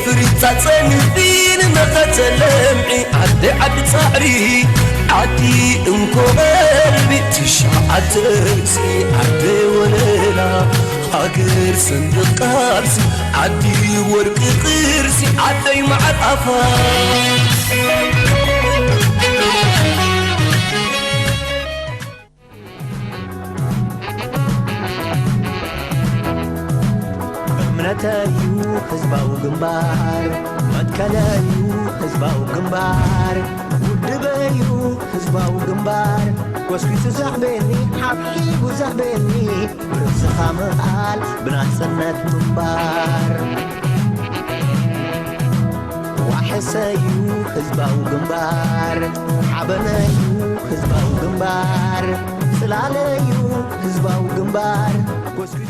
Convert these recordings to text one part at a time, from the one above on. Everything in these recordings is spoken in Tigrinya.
ፍሪታ ጸንፊ ንመኸተ ለምዒ ዓዲ ዓዲ ጻዕሪ ዓዲ እንኮ ቀልቢ ትሽዓተ ርእሲ ዓዲ ወለላ ሃገር ሰንደቕ ቃልሲ ዓዲ ወርቂ ቅርሲ ዓደይ መዓር ኣፋ እምነተዩ ህዝባዊ ግንባር መትከለዩ ህዝባዊ ግንባር ውድበዩ ህዝባዊ ግንባር ጎስጒሱ ዘዕበየኒ ሓብሒቡ ዘዕበየኒ ርእስኻ ምኽኣል ብናጽነት ምንባር ዋሕሰዩ ህዝባዊ ግንባር ሓበነዩ ህዝባዊ ግንባር ጽላለዩ ህዝባዊ ግንባር ጎስጒሱ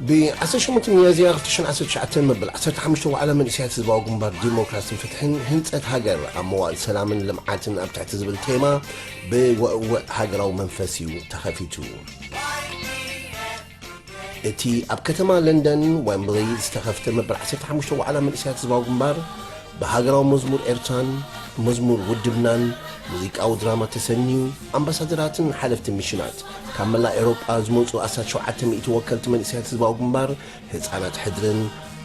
ብ ዓሰርተ ሸሞንተ ሚያዝያ ክልተ ሽሕን ዓሰርተ ትሽዓተን መበል ዓሰርተ ሓሙሽተ ዋዕላ መንእሰያት ህዝባዊ ግንባር ዲሞክራስን ፍትሕን ህንጸት ሃገር ኣብ መዋእል ሰላምን ልምዓትን ኣብ ትሕቲ ዝብል ቴማ ብወእወእ ሃገራዊ መንፈስ እዩ ተኸፊቱ። እቲ ኣብ ከተማ ለንደን ዌምብሊ ዝተኸፍተ መበል ዓሰርተ ሓሙሽተ ዋዕላ መንእሰያት ህዝባዊ ግንባር ብሃገራዊ መዝሙር ኤርትራን መዝሙር ውድብናን ሙዚቃዊ ድራማ ተሰንዩ ኣምባሳደራትን ሓለፍቲ ሚሽናት ካብ መላእ ኤውሮጳ ዝመጹ ኣስታት ሸውዓተ ሚእቲ ወከልቲ መንእሰያት ህዝባዊ ግንባር ህጻናት ሕድርን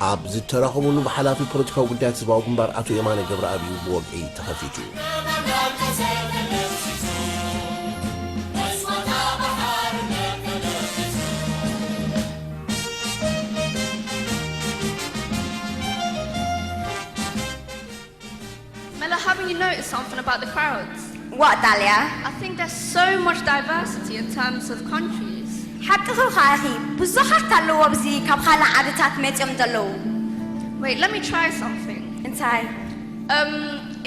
ኣብ ዝተራኸቡሉ ብሓላፊ ፖለቲካዊ ጉዳያት ህዝባዊ ግንባር ኣቶ የማነ ገብረኣብዩ ብወግዒ ተኸፊቱ። Mela, haven't you noticed something about the crowds? What, Dahlia? I think there's so much diversity in terms of countries. ሓቅኺ ኢኺ። ብዙሓት ኣለዉ ኣብዚ ካብ ካልእ ዓድታት መጺኦም ዘለዉ። Wait, let me try something. እንታይ? Um,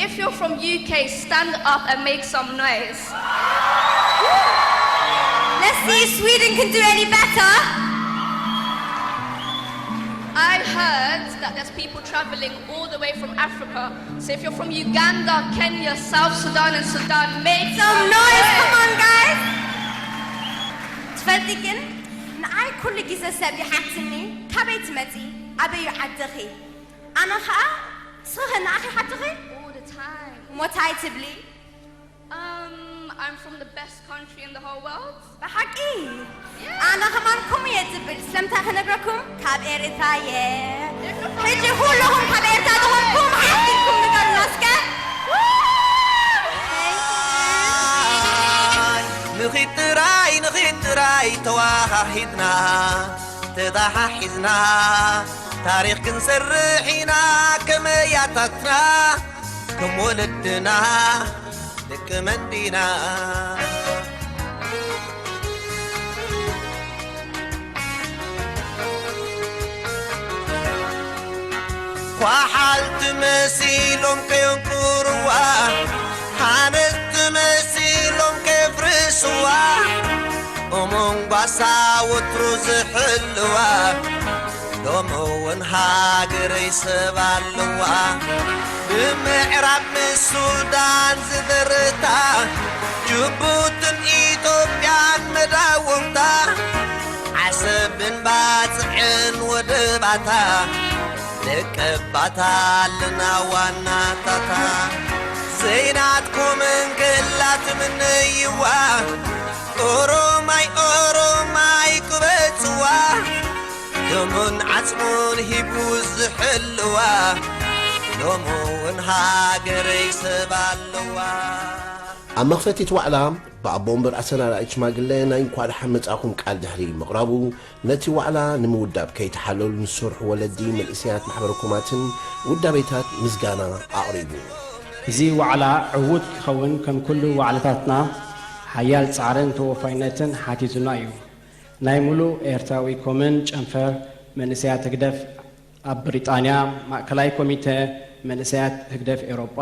if you're from U K, stand up and make some noise. Let's see if Sweden can do any better. I heard that there's people traveling all the way from Africa. So if you're from Uganda, Kenya, South Sudan, and Sudan, make Some noise, come on, guys. ትፈልጢ ግን ንኣይ ኩሉ ግዜ ሰብ ይሓትኒ፣ ካበይ ትመጺ? ኣበይ እዩ ዓድኺ? ኣነ ኸኣ ንስኺ ኸ ንኣኺ ይሓትኺ? All the time. እሞ እንታይ ትብሊ? Um, I'm from the best country in the whole world. ብሓቂ ኣነ ከማን ከምኡ እየ ዝብል። ስለምንታይ ክነግረኩም? ካብ ኤርትራ እየ። ሕጂ ኩለኹም ካብ ኤርትራ ዝኾንኩም ሓፍ ኢልኩም ንገሩና እስከ። ንኺድ ጥራይ ንኺድ ጥራይ ተዋሃሂድና ተተሓሒዝና ታሪኽ ክንሰርሕ ኢና ከመያታትና ከም ወለድና ደቂ መን ዲና ኳሓልቲ መሲሎም ከየንቁርዋ ሓነስቲ መሲሎም ከየፍርስዋ እሙን ጓሳ ወትሩ ዝሕልዋ ሎሚ እውን ሃገረይ ሰብ ኣለዋ ብምዕራብ ምስ ሱዳን ዝደረታ ጅቡትን ኢትዮጵያን መዳውንታ ዓሰብን ባጽዕን ወደባታ ደቀባታ ኣለና ዋናታታ ዘይናትኩም እንክላ ትምነይዋ ኦሮማይ ኦሮማይ ክበጽዋ ደሙን ዓጽሙን ሂቡ ዝሕልዋ ሎሚ እውን ሃገረይ ሰብ ኣለዋ። ኣብ መኽፈቲት ዋዕላ ብኣቦ ወንበር ኣሰናዳኢት ሽማግለ ናይ እንኳዕ ደሓን መጻእኩም ቃል ድሕሪ ምቕራቡ ነቲ ዋዕላ ንምውዳብ ከይተሓለሉ ንዝሰርሑ ወለዲ መንእሰያት ማሕበረ ኮማትን ውዳቤታት ምስጋና ኣቕሪቡ። እዚ ዋዕላ ዕዉት ክኸውን ከም ኩሉ ዋዕላታትና ሓያል ጻዕርን ተወፋይነትን ሓቲቱና እዩ። ናይ ሙሉእ ኤርትራዊ ኮምን ጨንፈር መንእሰያት ህግደፍ ኣብ ብሪጣንያ፣ ማእከላይ ኮሚተ መንእሰያት ህግደፍ ኤውሮጳ፣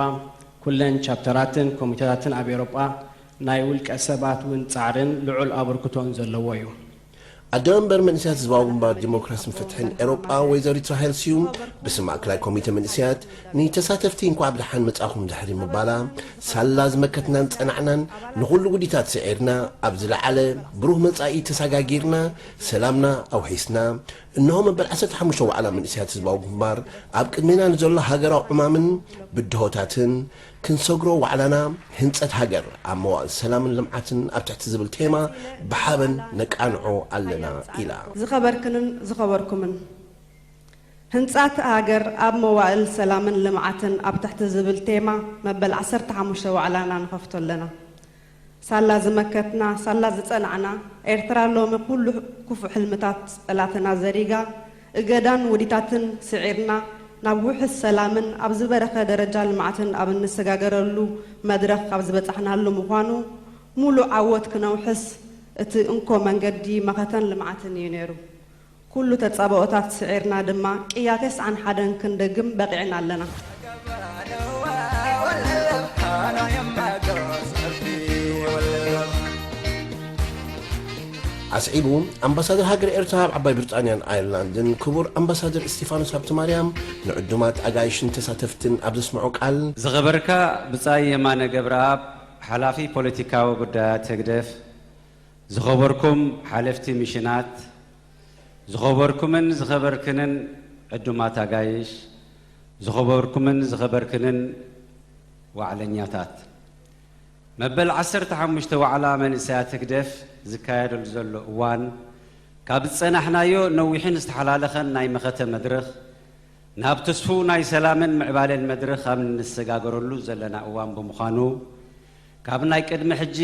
ኩለን ቻፕተራትን ኮሚተታትን ኣብ ኤውሮጳ፣ ናይ ውልቀ ሰባት እውን ጻዕርን ልዑል ኣበርክቶን ዘለዎ እዩ። ኣደ መንበር መንእሰያት ህዝባዊ ግንባር ዲሞክራስን ፍትሕን ኤውሮጳ ወይዘሪት ራሄል ስዩም ብስም ማእከላይ ኮሚተ መንእሰያት ንተሳተፍቲ እንኳዕ ብደሓን መጻኹም ድሕሪ ምባላ፣ ሳላ ዝመከትናን ጸናዕናን ንኹሉ ጉዲታት ስዒርና ኣብ ዝለዓለ ብሩህ መጻኢ ተሳጋጊርና ሰላምና ኣውሒስና፣ እንሆ መበል ዓሰርተ ሓሙሽተ ዋዕላ መንእሰያት ህዝባዊ ግንባር ኣብ ቅድሜና ንዘሎ ሃገራዊ ዕማምን ብድሆታትን ክንሰግሮ ዋዕላና ህንጸት ሃገር ኣብ መዋእል ሰላምን ልምዓትን ኣብ ትሕቲ ዝብል ቴማ ብሓበን ነቃንዖ ኣለና ኢላ። ዝኸበርክንን ዝኸበርኩምን፣ ህንጻት ሃገር ኣብ መዋእል ሰላምን ልምዓትን ኣብ ትሕቲ ዝብል ቴማ መበል ዓሰርተ ሓሙሽተ ዋዕላና ንኸፍቶ ኣለና። ሳላ ዝመከትና፣ ሳላ ዝጸናዕና፣ ኤርትራ ሎሚ ኩሉ ክፉእ ሕልምታት ጸላትና ዘሪጋ፣ እገዳን ውዲታትን ስዒርና፣ ናብ ውሑስ ሰላምን ኣብ ዝበረኸ ደረጃ ልምዓትን ኣብ እንሰጋገረሉ መድረኽ ካብ ዝበጻሕናሉ ምዃኑ፣ ሙሉእ ዓወት ክነውሕስ እቲ እንኮ መንገዲ መኸተን ልምዓትን እዩ ነይሩ። ኩሉ ተጻብኦታት ስዒርና ድማ ቅያ ተስዓን ሓደን ክንደግም በቒዕና ኣለና። ኣስዒቡ፣ ኣምባሳደር ሃገር ኤርትራ ኣብ ዓባይ ብሪጣንያን ኣየርላንድን ክቡር ኣምባሳደር እስጢፋኖስ ሃብተማርያም ንዕዱማት ኣጋይሽን ተሳተፍትን ኣብ ዘስምዖ ቃል፣ ዝኸበርካ ብጻይ የማነ ገብረኣብ፣ ሓላፊ ፖለቲካዊ ጉዳያት ህግደፍ፣ ዝኸበርኩም ሓለፍቲ ሚሽናት፣ ዝኸበርኩምን ዝኸበርክንን ዕዱማት ኣጋይሽ፣ ዝኸበርኩምን ዝኸበርክንን ዋዕለኛታት፣ መበል ዓሰርተ ሓሙሽተ ዋዕላ መንእሰያት ህግደፍ ዝካየደሉ ዘሎ እዋን፣ ካብ ዝጸናሕናዮ ነዊሕን ዝተሓላለኸን ናይ መኸተ መድረኽ፣ ናብ ተስፉ ናይ ሰላምን ምዕባለን መድረኽ ኣብ እንሰጋገረሉ ዘለና እዋን ብምዃኑ፣ ካብ ናይ ቅድሚ ሕጂ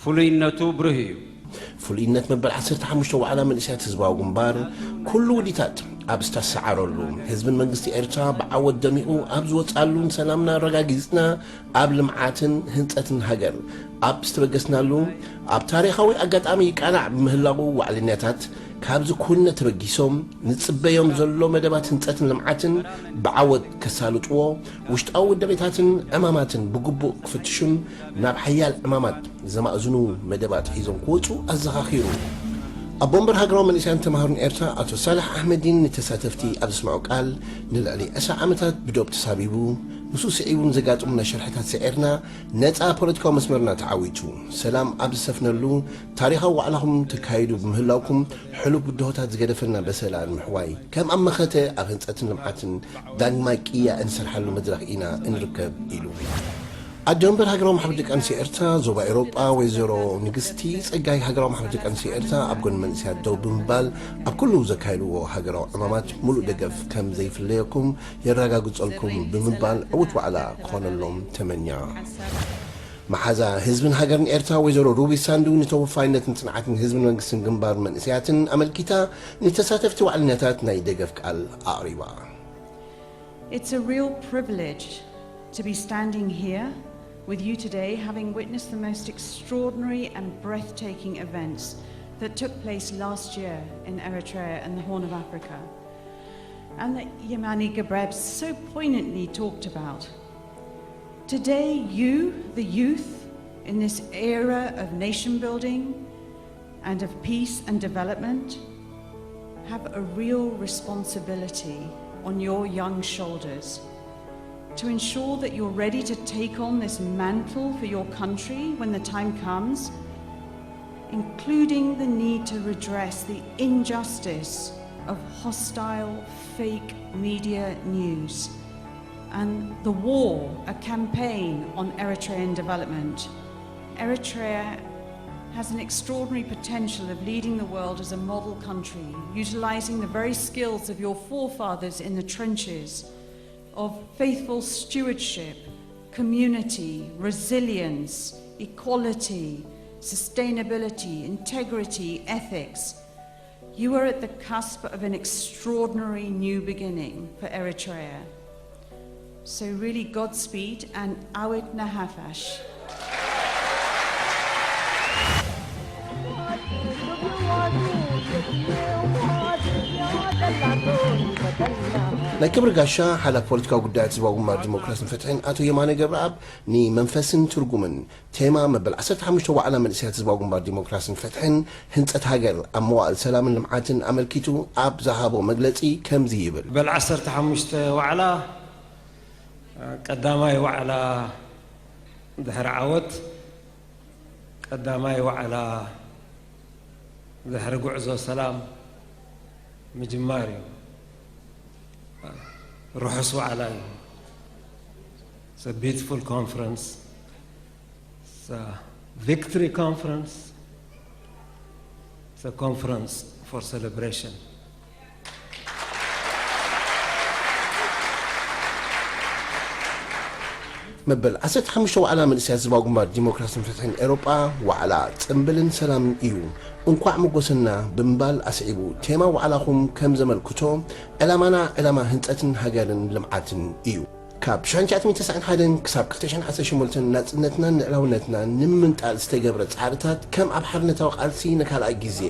ፍሉይነቱ ብሩህ እዩ። ፍሉይነት መበል ዓሰርተ ሓሙሽተ ዋዕላ መንእሰያት ህዝባዊ ግንባር፣ ኩሉ ውዲታት ኣብ ዝተሰዓረሉ፣ ህዝብን መንግስቲ ኤርትራ ብዓወት ደሚቑ ኣብ ዝወጻሉን ሰላምና ኣረጋጊጽና ኣብ ልምዓትን ህንጸትን ሃገር ኣብ ዝተበገስናሉ፣ ኣብ ታሪኻዊ ኣጋጣሚ ይቃናዕ ብምህላዉ ዋዕለኛታት ካብዚ ኩነ ተበጊሶም ንጽበዮም ዘሎ መደባት ህንጸትን ልምዓትን ብዓወት ከሳልጥዎ፣ ውሽጣዊ ውዳቤታትን ዕማማትን ብግቡእ ክፍትሹን ናብ ሓያል ዕማማት ዘማእዝኑ መደባት ሒዞም ክወጹ ኣዘኻኺሩ። ኣቦ ወንበር ሃገራዊ መንእሰያን ተማሃሮን ኤርትራ ኣቶ ሳልሕ ኣሕመዲን ንተሳተፍቲ ኣብ ዘስምዖ ቃል፣ ንልዕሊ ዕስራ ዓመታት ብዶብ ተሳቢቡ፣ ምስኡ ስዒቡ ንዘጋጠሙ ናይ ሽርሕታት ስዒርና፣ ነጻ ፖለቲካዊ መስመርና ተዓዊቱ፣ ሰላም ኣብ ዝሰፍነሉ ታሪኻዊ ዋዕላኹም ተካይዱ ብምህላውኩም፣ ሕሉፍ ብድሆታት ዝገደፈና በሰላ ንምሕዋይ፣ ከም ኣብ መኸተ ኣብ ህንጸትን ልምዓትን ዳግማይ ቅያ እንሰርሓሉ መድረኽ ኢና እንርከብ ኢሉ። ኣደ መንበር ሃገራዊ ማሕበር ደቂ ኣንስትዮ ኤርትራ ዞባ ኤውሮጳ ወይዘሮ ንግስቲ ጸጋይ፣ ሃገራዊ ማሕበር ደቂ ኣንስትዮ ኤርትራ ኣብ ጎኒ መንእሰያት ደው ብምባል ኣብ ኩሉ ዘካየድዎ ሃገራዊ ዕማማት ሙሉእ ደገፍ ከም ዘይፍለየኩም የረጋግጸልኩም ብምባል ዕዉት ዋዕላ ክኾነሎም ተመኛ። መሓዛ ህዝብን ሃገርን ኤርትራ ወይዘሮ ሩቢ ሳንዱ ንተወፋይነትን ጽንዓትን ህዝብን መንግስትን ግንባር መንእሰያትን ኣመልኪታ ንተሳተፍቲ ዋዕለኛታት ናይ ደገፍ ቃል ኣቕሪባ። It's a real privilege to be standing here with you today, having witnessed the most extraordinary and breathtaking events that took place last year in Eritrea and the Horn of Africa, and that Yemani Gebreb so poignantly talked about. Today, you, the youth, in this era of nation building and of peace and development, have a real responsibility on your young shoulders to ensure that you're ready to take on this mantle for your country when the time comes, including the need to redress the injustice of hostile, fake media news and the war, a campaign on Eritrean development. Eritrea has an extraordinary potential of leading the world as a model country, utilizing the very skills of your forefathers in the trenches of faithful stewardship, community, resilience, equality, sustainability, integrity, ethics. You are at the cusp of an extraordinary new beginning for Eritrea. So, really, Godspeed and Awit Nahafash. ናይ ክብሪ ጋሻ ሓላፊ ፖለቲካዊ ጉዳያት ህዝባዊ ግንባር ዲሞክራስን ፍትሕን ኣቶ የማነ ገብረኣብ ንመንፈስን ትርጉምን ቴማ መበል ዓሰርተ ሓሙሽተ ዋዕላ መንእሰያት ህዝባዊ ግንባር ዲሞክራስን ፍትሕን ህንጸት ሃገር ኣብ መዋእል ሰላምን ልምዓትን ኣመልኪቱ ኣብ ዝሃቦ መግለጺ ከምዚ ይብል። በል ዓሰርተ ሓሙሽተ ዋዕላ፣ ቀዳማይ ዋዕላ ድሕሪ ዓወት፣ ቀዳማይ ዋዕላ ድሕሪ ጉዕዞ ሰላም ምጅማር እዩ። ርሑስ ዋዕላ እዩ። It's a beautiful conference. It's a victory conference. It's a conference for celebration. መበል ዓሰርተ ሓሙሽተ ዋዕላ መንእሰያት ህዝባዊ ግንባር ዲሞክራስን ፍትሕን ኤውሮጳ ዋዕላ ጽምብልን ሰላምን እዩ። እንኳዕ መጎሰና ብምባል ኣስዒቡ፣ ቴማ ዋዕላኹም ከም ዘመልክቶ ዕላማና ዕላማ ህንጸትን ሃገርን ልምዓትን እዩ። ካብ ሽሕን ትሽዓተ ሚእትን ተስዓን ሓደን ክሳብ ክልተ ሽሕን ዓሰርተ ሸሞንተን ናጽነትናን ልዕላውነትናን ንምምንጣል ዝተገብረ ጻዕርታት ከም ኣብ ሓርነታዊ ቃልሲ ንካልኣይ ግዜ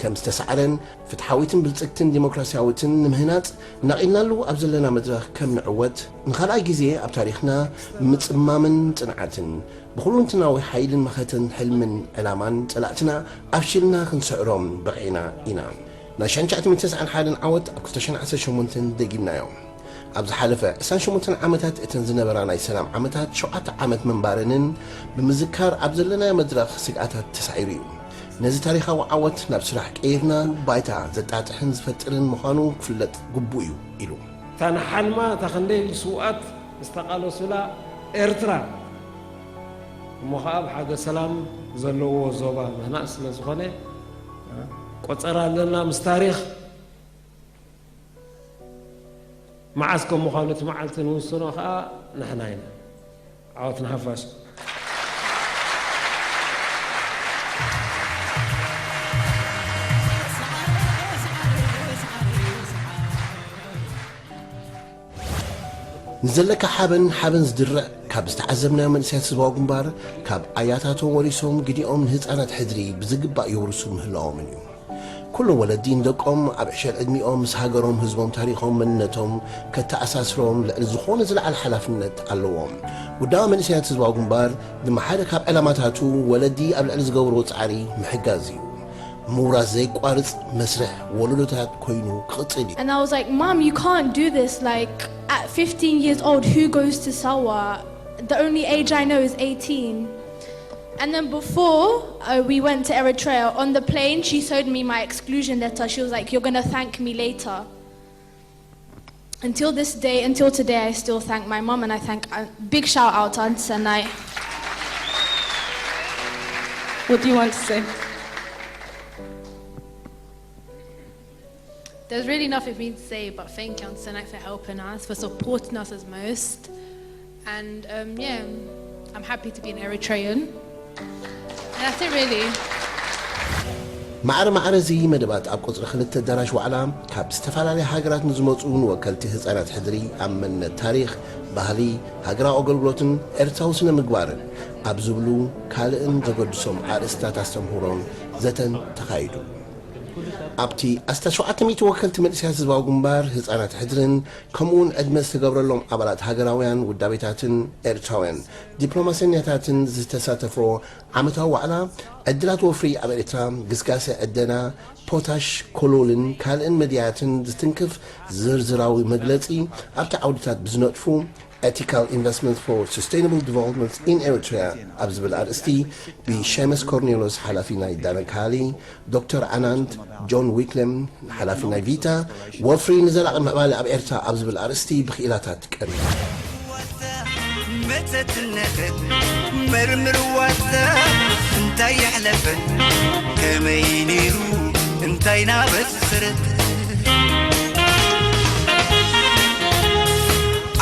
ከም ዝተሳዕረን ፍትሓዊትን ብልጽግትን ዲሞክራስያዊትን ንምህናጽ ነቒልናሉ ኣብ ዘለና መድረኽ ከም ንዕወት ንኻልኣይ ግዜ ኣብ ታሪኽና ብምጽማምን ጽንዓትን ብኹሉንትናዊ ሓይልን መኸተን ሕልምን ዕላማን ጸላእትና ኣፍሽልና ክንስዕሮም በቒዕና ኢና። ናይ ሽሕን ትሽዓተ ሚእትን ተስዓን ሓደን ዓወት ኣብ ክልተ ሽሕን ዓሰርተ ሸሞንተን ደጊምናዮ። ኣብ ዝሓለፈ ዕስራን ሸሞንተን ዓመታት እተን ዝነበራ ናይ ሰላም ዓመታት ሸውዓተ ዓመት ምንባረንን ብምዝካር ኣብ ዘለናዮ መድረኽ ስግኣታት ተሳዒሩ እዩ። ነዚ ታሪኻዊ ዓወት ናብ ስራሕ ቀይርና ባይታ ዘጣጥሕን ዝፈጥርን ምዃኑ ክፍለጥ ግቡእ እዩ ኢሉ። እታ ንሓልማ እታ ክንደይ ስውኣት ዝተቓለሱላ ኤርትራ እሞ ኸዓ ኣብ ሓደ ሰላም ዘለዎ ዞባ ምህናጽ ስለ ዝኾነ ቆጸራ ኣለና ምስ ታሪኽ። መዓስ ከም ምዃኑ እቲ መዓልቲ ንውስኖ ኸዓ ንሕና ኢና። ዓወት ንሓፋሽ። ንዘለካ ሓበን ሓበን ዝድርዕ ካብ ዝተዓዘብናዮ መንእሰያት ህዝባዊ ግንባር ካብ ኣያታቶም ወሪሶም ግዲኦም ንህፃናት ሕድሪ ብዝግባእ የውርሱ ምህላዎምን እዩ። ኩሎም ወለዲ ንደቆም ኣብ ዕሸል ዕድሚኦም ምስ ሃገሮም፣ ህዝቦም፣ ታሪኾም፣ መንነቶም ከተኣሳስሮም ልዕሊ ዝኾነ ዝለዓለ ሓላፍነት ኣለዎም። ውዳበ መንእሰያት ህዝባዊ ግንባር ድማ ሓደ ካብ ዕላማታቱ ወለዲ ኣብ ልዕሊ ዝገብርዎ ጻዕሪ ምሕጋዝ እዩ። ምውራስ ዘይቋርጽ መስርሕ ወለዶታት ኮይኑ ክቕጽል እዩ። And I was like, "Mom, you can't do this. Like, at fifteen years old, who goes to Sawa? The only age I know is eighteen." And then before uh, we went to Eritrea, on the plane, she showed me my exclusion letter. She was like, "You're going to thank me later." Until this day, until today, I still thank my mom, and I thank a big shout out to Aunt Senai. What do you want to say? There's really nothing for me to say, but thank you, Aunt Senai, for helping us, for supporting us as most. And um, yeah, I'm happy to be an Eritrean. And that's it, really. ማዕረ ማዕረ እዚ መደባት ኣብ ቁጽሪ ክልተ ኣዳራሽ ዋዕላ ካብ ዝተፈላለያ ሃገራት ንዝመጹ ንወከልቲ ህጻናት ሕድሪ ኣብ መንነት ታሪኽ፣ ባህሊ፣ ሃገራዊ ኣገልግሎትን ኤርትራዊ ስነ ምግባርን ኣብ ዝብሉ ካልእን ዘገድሶም ኣርእስታት ኣስተምህሮን ዘተን ተኻይዱ። ኣብቲ ኣስታት ሸውዓተ ሚእቲ ወከልቲ መንእሰያት ህዝባዊ ግንባር፣ ህጻናት ሕድርን ከምኡውን ዕድመ ዝተገብረሎም ኣባላት ሃገራውያን ውዳቤታትን ኤርትራውያን ዲፕሎማሰኛታትን ዝተሳተፎ ዓመታዊ ዋዕላ ዕድላት ወፍሪ ኣብ ኤርትራ፣ ግስጋሰ ዕደና ፖታሽ፣ ኮሎልን ካልእን መድያትን ዝትንክፍ ዝርዝራዊ መግለጺ ኣብቲ ዓውድታት ብዝነጥፉ Ethical Investments for Sustainable Development in Eritrea ኣብ ዝብል ኣርእስቲ ብሸመስ ኮርኔሎስ ሓላፊ ናይ ዳነካሊ፣ ዶክተር ኣናንድ ጆን ዊክለም ሓላፊ ናይ ቪታ፣ ወፍሪ ንዘላቒ ምዕባለ ኣብ ኤርትራ ኣብ ዝብል ኣርእስቲ ብክኢላታት ቀሪቡ። መተትነተት መርምርዋተ እንታይ የሕለፈን ከመይ ነይሩ እንታይ ናበሰረት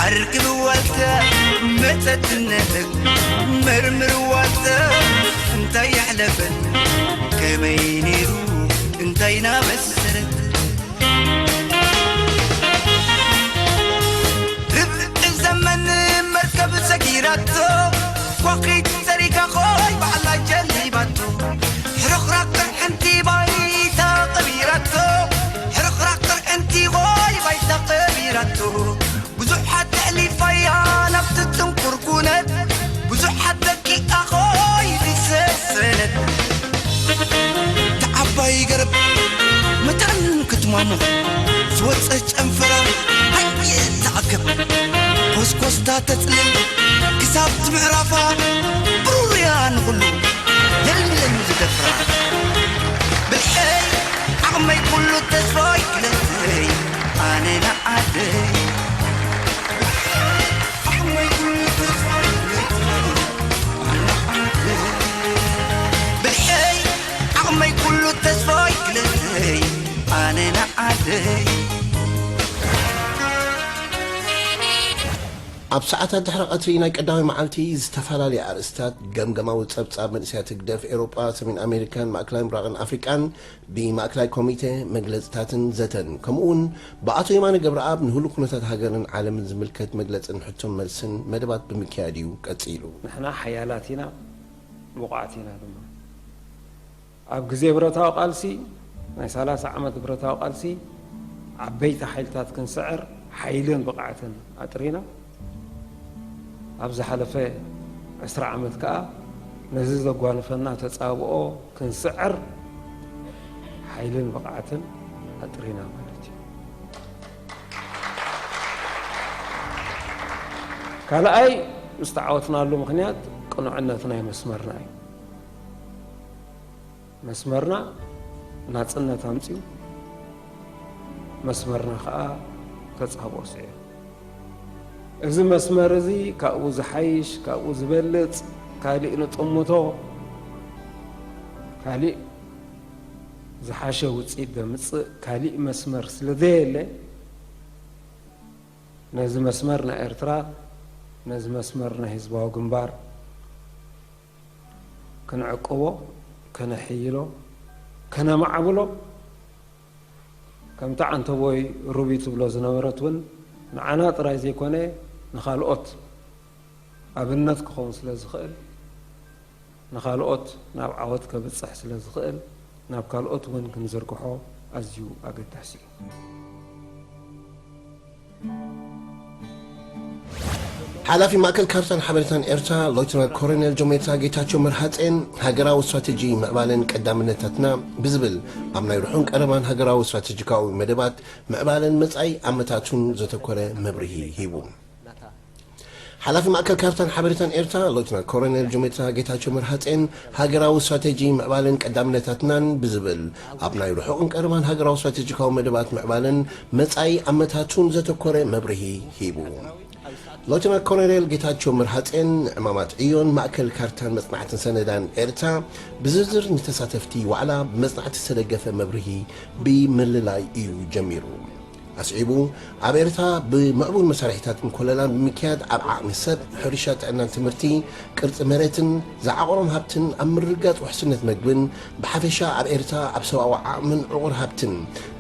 ኣርክብዋተ መተትነተት መርምርዋተ እንታይ የሕለፈን ከመይ ነይሩ እንታይ ናበሰረት ርብዒ ዘመን መርከብ ሰጊራቶ ኳኺት ሰሪጋ ኾይ ባዕላ ጀሊባቶ ሕርኽራኽ ቅርሕንቲ ባይታ ቀቢራቶ ሕርኽራኽ ቅርሕንቲ ኾይ ባይታ ቀቢራቶ ማሙ ዝወፀ ጨንፈራ ኣይትኣከብ። ኮስኮስታ ተፅልል ክሳብ ምዕራፋ ብሩርያ ንኹሉ የለን ዝደፍራ። ብልሐይ ዓቕመይ ኩሉ ተስፋይ ክለተይ ኣነ ንዓደይ። ዓቕመይ ኩሉ ተስፋይ ክለተይ ኣነ ንዓደይ። ብልሐይ ዓቕመይ ኩሉ ተስፋይ ክለተይ ኣነ ንዓደይ። ኣብ ሰዓታት ድሕሪ ቀትሪ ናይ ቀዳማይ መዓልቲ ዝተፈላለያ ኣርእስታት ገምገማዊ ጸብጻብ መንእሰያት ህግደፍ ኤውሮጳ፣ ሰሜን ኣሜሪካን ማእከላይ ምብራቕን ኣፍሪቃን ብማእከላይ ኮሚቴ መግለጽታትን ዘተን፣ ከምኡውን ብኣቶ የማነ ገብረኣብ ንህሉ ኩነታት ሃገርን ዓለምን ዝምልከት መግለጽን ሕቶን መልስን መደባት ብምክያድ እዩ ቀጺሉ። ንሕና ሓያላት ኢና፣ ብቑዓት ኢና ድማ። ኣብ ግዜ ብረታዊ ቃልሲ፣ ናይ ሰላሳ ዓመት ብረታዊ ቃልሲ፣ ዓበይቲ ሓይልታት ክንስዕር ሓይልን ብቕዓትን ኣጥሪና። ኣብ ዝሓለፈ ዕስራ ዓመት ከኣ ነዚ ዘጓንፈና ተጻብኦ ክንስዕር ሓይልን ብቕዓትን ኣጥሪና ማለት እዩ። ካልኣይ፣ ዝተዓወትናሉ ምኽንያት ቅኑዕነት ናይ መስመርና እዩ። መስመርና ናጽነት ኣምጺኡ፣ መስመርና ኸኣ ተጻብኦ ስዒሩ። እዚ መስመር እዚ ካብኡ ዝሓይሽ፣ ካብኡ ዝበልጽ፣ ካሊእ ንጥምቶ፣ ካሊእ ዝሓሸ ውጽኢት ዘምጽእ ካሊእ መስመር ስለ ዘየለ፣ ነዚ መስመር ናይ ኤርትራ፣ ነዚ መስመር ናይ ህዝባዊ ግንባር ክንዕቅቦ፣ ከነሕይሎ፣ ከነማዕብሎ፣ ከምቲ ዓንተቦይ ሩቢ ትብሎ ዝነበረት እውን ንዓና ጥራይ ዘይኮነ ንኻልኦት ኣብነት ክኸውን ስለ ዝኽእል፣ ንኻልኦት ናብ ዓወት ከብጽሕ ስለ ዝኽእል፣ ናብ ካልኦት እውን ክንዝርግሖ ኣዝዩ ኣገዳሲ እዩ። ሓላፊ ማእከል ካርታን ሓበሬታን ኤርትራ ሎይተናል ኮሎኔል ጆሜትራ ጌታቸው መርሃጼን ሃገራዊ ስትራተጂ ምዕባለን ቀዳምነታትና ብዝብል ኣብ ናይ ርሑን ቀረባን ሃገራዊ ስትራተጂካዊ መደባት ምዕባለን መጻኢ ኣመታቱን ዘተኮረ መብርሂ ሂቡ። ሓላፊ ማእከል ካርታን ሓበሬታን ኤርትራ ሎይተናል ኮሎኔል ጆሜትራ ጌታቸው መርሃጼን ሃገራዊ ስትራተጂ ምዕባለን ቀዳምነታትናን ብዝብል ኣብ ናይ ርሑቕን ቀረባን ሃገራዊ ስትራተጂካዊ መደባት ምዕባለን መጻኢ ኣመታቱን ዘተኮረ መብርሂ ሂቡ። ሎተናል ኮሎኔል ጌታቸው መርሃጼን ዕማማት ዕዮን ማእከል ካርታን መጽናዕትን ሰነዳን ኤርትራ ብዝርዝር ንተሳተፍቲ ዋዕላ ብመጽናዕቲ ዝተደገፈ መብርሂ ብምልላይ እዩ ጀሚሩ። ኣስዒቡ፣ ኣብ ኤርትራ ብምዕቡል መሳርሒታትን ኮለላን ብምክያድ ኣብ ዓቕሚ ሰብ፣ ሕርሻ፣ ጥዕናን ትምህርቲ፣ ቅርጺ መሬትን ዝዓቖሮም ሃብትን ኣብ ምርግጋጽ ውሕስነት መግብን ብሓፈሻ ኣብ ኤርትራ ኣብ ሰብኣዊ ዓቕምን ዕቑር ሃብትን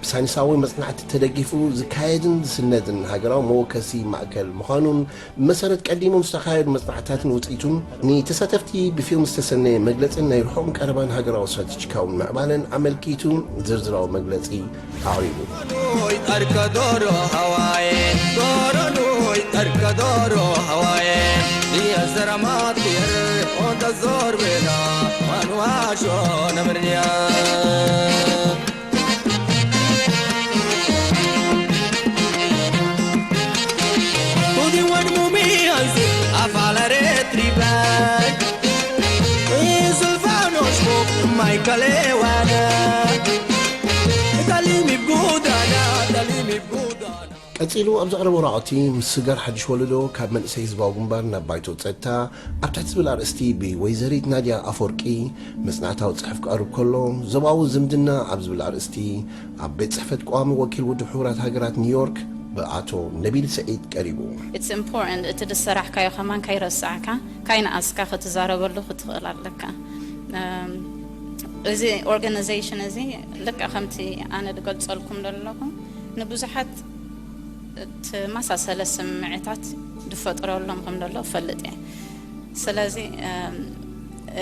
ብሳይንሳዊ መጽናዕቲ ተደጊፉ ዝካየድን ዝስነድን ሃገራዊ መወከሲ ማእከል ምዃኑን ብመሰረት ቀዲሞም ዝተኻየዱ መጽናዕትታትን ውጽኢቱን ንተሳተፍቲ ብፊልም ዝተሰነየ መግለጽን ናይ ርሑቕን ቀረባን ሃገራዊ ስትራተጂካዊ ምዕባለን ኣመልኪቱ ዝርዝራዊ መግለጺ ኣቕሪቡ። Tarka doro hawaye, doro noi, tarka doro hawaye. Niya zara mat yer, onda zor bela, manwa sho namrnya. Tudi wan mumi anzi, afala retribai. Zulfano shmo, mai kalewana. Talimi budana, talimi budana. ቀጺሉ ኣብ ዘቕረቦ ራእቲ፣ ምስግጋር ሓድሽ ወለዶ ካብ መንእሰይ ህዝባዊ ግንባር ናብ ባይቶ ጸጥታ ኣብ ትሕቲ ዝብል ኣርእስቲ ብወይዘሪት ናድያ ኣፈወርቂ መጽናዕታዊ ጽሑፍ ክቐርብ ከሎ፣ ዞባዊ ዝምድና ኣብ ዝብል ኣርእስቲ ኣብ ቤት ጽሕፈት ቀዋሚ ወኪል ውድብ ሕቡራት ሃገራት ኒውዮርክ ብኣቶ ነቢል ሰዒድ ቀሪቡ። It's important፣ እቲ ዝሰራሕካዮ ከማን ካይረሳዕካ፣ ካይነኣስካ ክትዛረበሉ ክትኽእል ኣለካ። እም፣ እዚ ኦርጋናይዜሽን እዚ ልክዕ ከምቲ ኣነ ዝገልጸልኩም ዘለኹ ንብዙሓት ተመሳሰለ ስምዒታት ዝፈጥረሎም ከም ዘሎ እፈልጥ እየ። ስለዚ፣ እም፣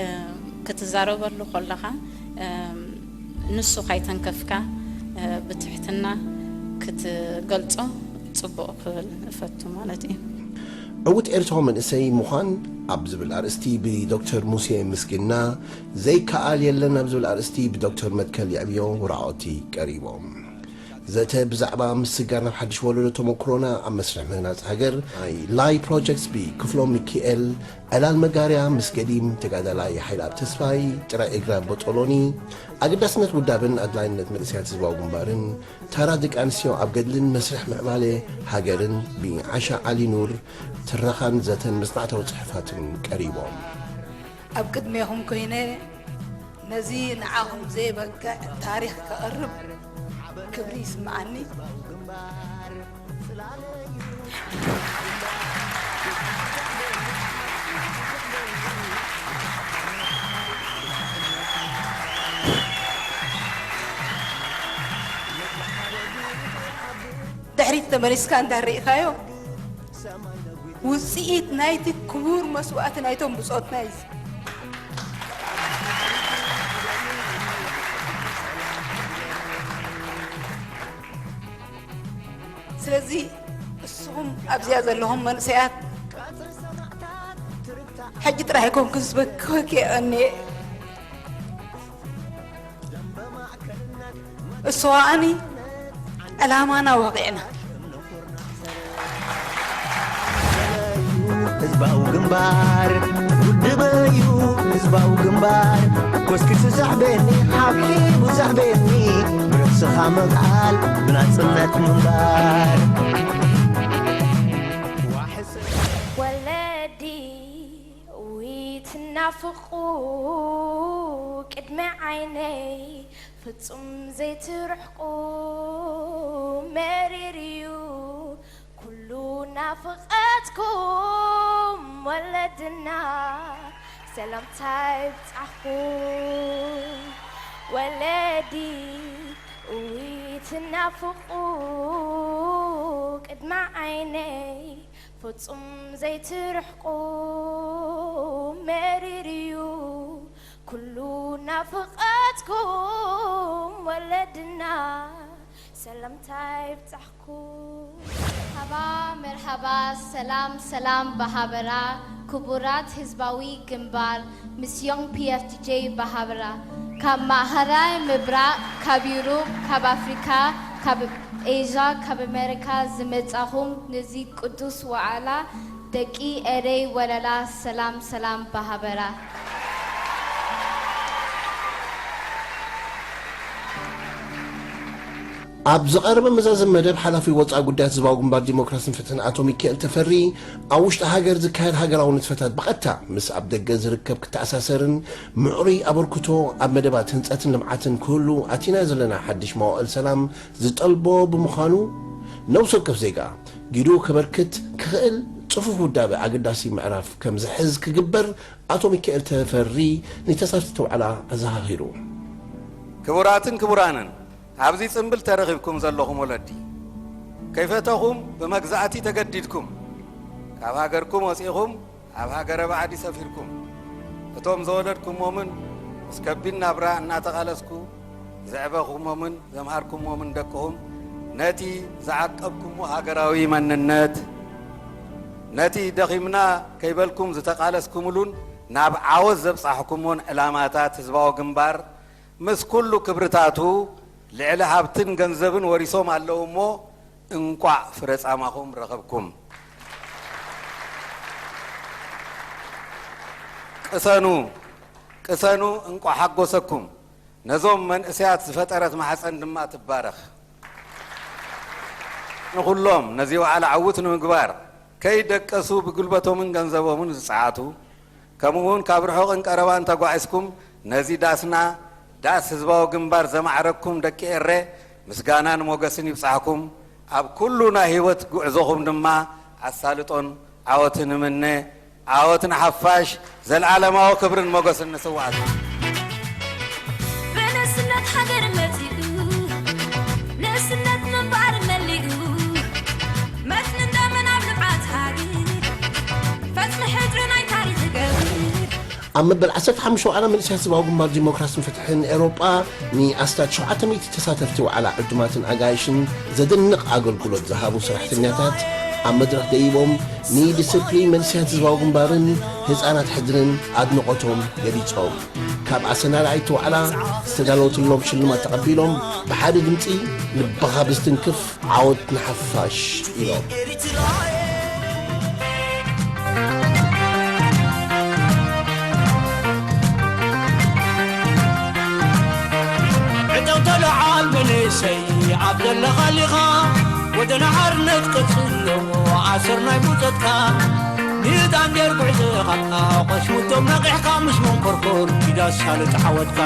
እም፣ ክትዛረበሉ ከለኻ፣ እም፣ ንሱ ካይተንከፍካ፣ እ፣ ብትሕትና ክትገልጾ ጽቡቕ ክብል እፈቱ ማለት እዩ። ዕዉት ኤርትራዊ መንእሰይ ምዃን ኣብ ዝብል ኣርእስቲ ብዶክተር ሙሴ ምስግና፣ ዘይከኣል የለን ኣብ ዝብል ኣርእስቲ ብዶክተር መትከል የዕብዮ ራኦቲ ቀሪቦም። ዘተ ብዛዕባ ምስግጋር ናብ ሓድሽ ወለዶ ተመክሮና ኣብ መስርሕ ምህናጽ ሃገር ናይ ላይ ፕሮጀክትስ ብክፍሎም ሚኪኤል፣ ዕላል መጋርያ ምስ ገዲም ተጋዳላይ ሓይልኣብ ተስፋይ፣ ጥራይ እግራ ቦጦሎኒ፣ ኣገዳስነት ውዳብን ኣድላይነት መንእሰያት ህዝባዊ ግንባርን፣ ተራ ደቂ ኣንስትዮ ኣብ ገድልን መስርሕ ምዕባለ ሃገርን ብዓሻ ዓሊ ኑር፣ ትረኻን ዘተን መጽናዕታዊ ጽሑፋትን ቀሪቦም። ኣብ ቅድሜኹም ኮይነ ነዚ ንዓኹም ዘይበቅዕ ታሪኽ ከቕርብ ክብሪ ይስምዓኒ። ድሕሪት ተመሊስካ እንዳርኢኻዮ ውፅኢት ናይቲ ክቡር መስዋእቲ ናይቶም ብጾትና እዩ። ስለዚ እስኹም ኣብዚኣ ዘለኹም መንእሰያት ሕጂ ጥራሕ ኣይኮንኩን ዝበክወኪ እኔ እሱ ከኣኒ ዕላማና ወቒዕና። ህዝባዊ ግንባር ውድበዩ ህዝባዊ ግንባር ኮስኪሱ ዘዕበኒ ሓብሒቡ ዘዕበኒ ብርእስኻ ምቕዓል ብናጽነት ምንባር ወለዲ ውይ ትናፍቑ ቅድሚ ዓይነይ ፍጹም ዘይትርሕቁ መሪር እዩ ኩሉ ናፍቐትኩም ወለድና ሰላምታ ይብጻሕኩም ወለዲ ውይ ትናፍቑ ቅድሚ ዓይነይ ፍጹም ዘይትርሕቁ መሪር እዩ ኩሉ ናፍቐትኩም ወለድና ሰላምታ ይብጻሕኩም። መርሓባ መርሓባ ሰላም ሰላም በሃበራ ክቡራት ህዝባዊ ግንባር ምስ ዮንግ ፒ ኤፍ ዲ ጀይ በሃበራ ካብ ማእኸላይ ምብራቕ ካብ ዩሩብ ካብ ኣፍሪካ ካብ ኤዥያ ካብ ኣሜሪካ ዝመጻኹም ነዚ ቅዱስ ዋዕላ ደቂ ኤረይ ወለላ ሰላም ሰላም በሃበራ። ኣብ ዝቐረበ መዛዘሚ መደብ፣ ሓላፊ ወጻኢ ጉዳያት ህዝባዊ ግንባር ዲሞክራስን ፍትሕን ኣቶ ሚኪኤል ተፈሪ፣ ኣብ ውሽጢ ሃገር ዝካየድ ሃገራዊ ንጥፈታት ብቐጥታ ምስ ኣብ ደገ ዝርከብ ክተኣሳሰርን ምዕሩይ ኣበርክቶ ኣብ መደባት ህንጸትን ልምዓትን ክህሉ ኣቲናዮ ዘለና ሓድሽ መዋእል ሰላም ዝጠልቦ ብምዃኑ፣ ነብሲ ወከፍ ዜጋ ግድኡ ከበርክት ክኽእል ጽፉፍ ውዳበ ኣገዳሲ ምዕራፍ ከም ዝሕዝ ክግበር ኣቶ ሚካኤል ተፈሪ ንተሳተፍቲ ዋዕላ ኣዘኻኺሩ። ክቡራትን ክቡራንን፣ ኣብዚ ጽምብል ተረኺብኩም ዘለኹም ወለዲ፣ ከይፈተኹም ብመግዛእቲ ተገዲድኩም ካብ ሃገርኩም ወጺእኹም ኣብ ሃገረ ባዕዲ ሰፊርኩም፣ እቶም ዘወለድኩሞምን ምስ ከቢድ ናብራ እናተቓለስኩ ዘዕበኹሞምን ዘምሃርኩሞምን ደቅኹም ነቲ ዝዓቀብኩሞ ሃገራዊ መንነት፣ ነቲ ደኺምና ከይበልኩም ዝተቓለስኩምሉን ናብ ዓወት ዘብጻሕኩሞን ዕላማታት ህዝባዊ ግንባር ምስ ኩሉ ክብርታቱ ልዕሊ ሃብትን ገንዘብን ወሪሶም ኣለዉ እሞ እንቋዕ ፍረ ጻማኹም ረኸብኩም። ቅሰኑ ቅሰኑ እንቋዕ ሓጎሰኩም። ነዞም መንእሰያት ዝፈጠረት ማሕጸን ድማ ትባረኽ። ንኹሎም ነዚ ዋዕላ ዕዉት ንምግባር ከይደቀሱ ብጉልበቶምን ገንዘቦምን ዝጸዓቱ፣ ከምኡውን ካብ ርሑቕን ቀረባን ተጓዒዝኩም ነዚ ዳስና ዳስ ህዝባዊ ግንባር ዘማዕረግኩም ደቂ ኤረ ምስጋናን ሞገስን ይብጻሕኩም። ኣብ ኩሉ ናይ ህይወት ጉዕዞኹም ድማ ኣሳልጦን ዓወትን እምነ። ዓወት ንሓፋሽ! ዘልኣለማዊ ክብርን ሞገስን ንስውኣትና! ብንእስነት ሃገር መጺኡ ንእስነት ምንባር መሊኡ መትንን ደምን ኣብ ልብዓት ሃገር ፈጽሚ ሕድሪ ናይ ታሪኽ ገብር ኣብ መበል ዓሰርተ ሓሙሽተ ዋዕላ መንእሰያት ህዝባዊ ግንባር ዲሞክራስን ፍትሕን ኤውሮጳ ንኣስታት ሸውዓተ ሚእቲ ተሳተፍቲ ዋዕላ ዕዱማትን ኣጋይሽን ዘደንቕ ኣገልግሎት ዝሃቡ ሰራሕተኛታት ኣብ መድረኽ ደይቦም ንዲስፕሊን መንእሰያት ህዝባዊ ግንባርን ህጻናት ሕድርን ኣድንቖቶም ገሊጾም። ካብ ኣሰናዳኢት ዋዕላ ዝተዳለወትሎም ሽልማት ተቐቢሎም ብሓደ ድምጺ ልብኻ ብዝትንክፍ ዓወት ንሓፋሽ ኢሎም። ዕጠው ተለዓል መንእሰይ ኣብ ዘለኻሊኻ ወደና ሓርነት ቀጽሎ ኣሰር ናይ ሙጸትካ ንዳንዴር ጉዕዞኻ ቆሽሙቶም ነቒሕካ ምስ መንኮርኮር ኪዳ ሳልጥ ዓወትካ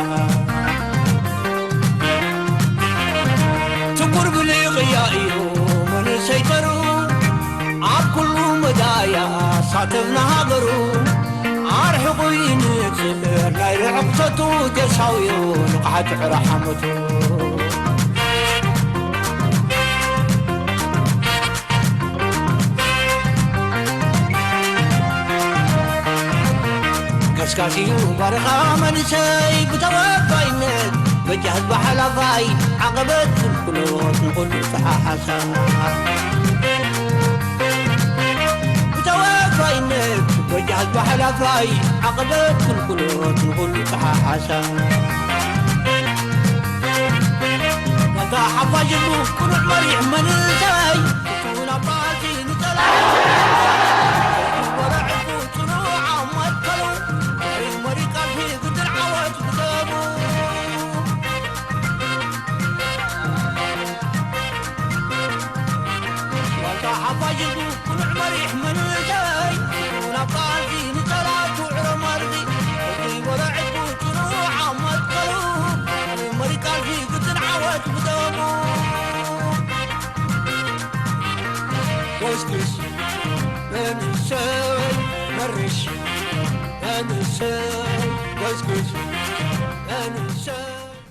ትኩር ብልቕያ እዩ መንእሰይ ተሩ ኣብ ኩሉ መዳያ ሳተፍና ሃገሩ ኣርሕቑ ይንጽር ናይ ርዕቕተቱ ጀሳውዮ ንቕሓት ዕረ ሓመቱ ከስካሲዩ ባርኻ መንእሰይ ብተወፋይነት በጃ ህዝቢ ሓላፋይ ዓቐበት ፍልፍሎት ንኹሉ ተሓሓሳ ብተወፋይነት በጃ ህዝቢ ሓላፋይ ዓቐበት ፍልፍሎት ንኹሉ ተሓሓሳ ዋታ ሓፋሽ ህዝቡ ቅኑዕ መሪሕ መንእሰይ ጎስጉስ መንእሰይ መርሽ መንእሰይ ጎስጉስ መንእሰይ